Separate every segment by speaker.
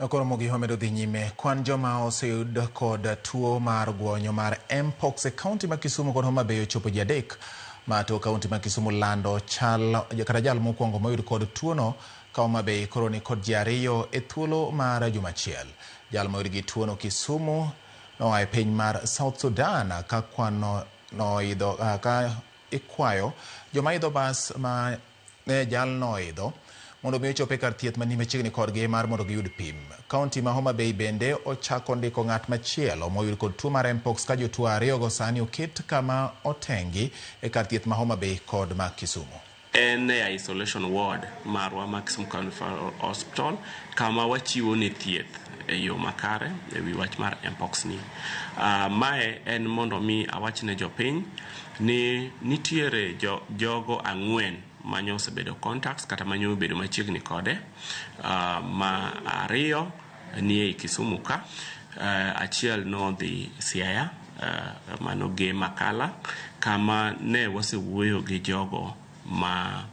Speaker 1: Koro mogi wamedo dhi nyime. Kwan joma oseyud kod tuo mar gwonyo mar Mpox e kaunti ma Kisumu kod Homa Bay ochopo ji adek. Ma to kaunti ma Kisumu lando chal kata jal mokwongo moyud kod tuono ka Homa Bay koro ni kod ji ariyo e thuolo mar juma achiel. Jal moyud gi tuono Kisumu noa e piny mar South Sudan ka kwan noidho ka ikwayo joma idho bas ma ne jalno oidho mondo mi ochop e kar thieth mani machiegni kodgi mar mondo giyud pim. Kaunti ma Homa Bay bende ochako ndiko ng'at machielo moyud kod tuo mar Mpox ka jotuo ariyogo sani oket kama otengi e kar thieth ma Homa Bay kod ma Kisumu.
Speaker 2: En e isolation ward marwa ma Kisumu County Referral Hospital kama wachiwo ne thieth e yo makare e wi wach mar Mpox ni. Mae en mondo mi awach ne jopiny ni nitiere jo, jogo ang'wen manyo osebedo contacts kata manyo obedo machiegni kode ma ariyo ni ei Kisumu ka achiel nodhi Siaya mano Gem Akala kama ne wasewuoyo gi jogo ma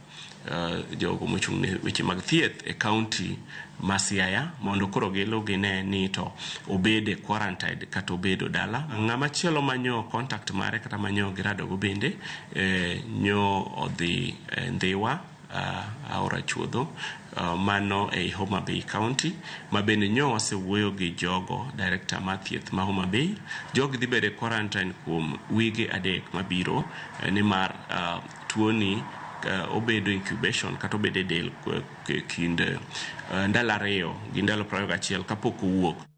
Speaker 2: jogo mochung' ne weche mag thieth e kaunti ma Siaya mondo koro gilu gine ni to obede quarantined kata obedo dala. Ng'ama chielo manyo contact mare kata manyo girado go bende nyo odhi Ndhiwa aora chuodho mano ei Homa Bay County ma bende nyo wasewuoyo gi jogo director mar thieth ma Homa Bay. Jogi dhi bedo e quarantine kuom wige 3 mabiro nimar tuoni obedo incubation kata obedo e del kind ndalo 2 gi ndalo 21 kapok owuok.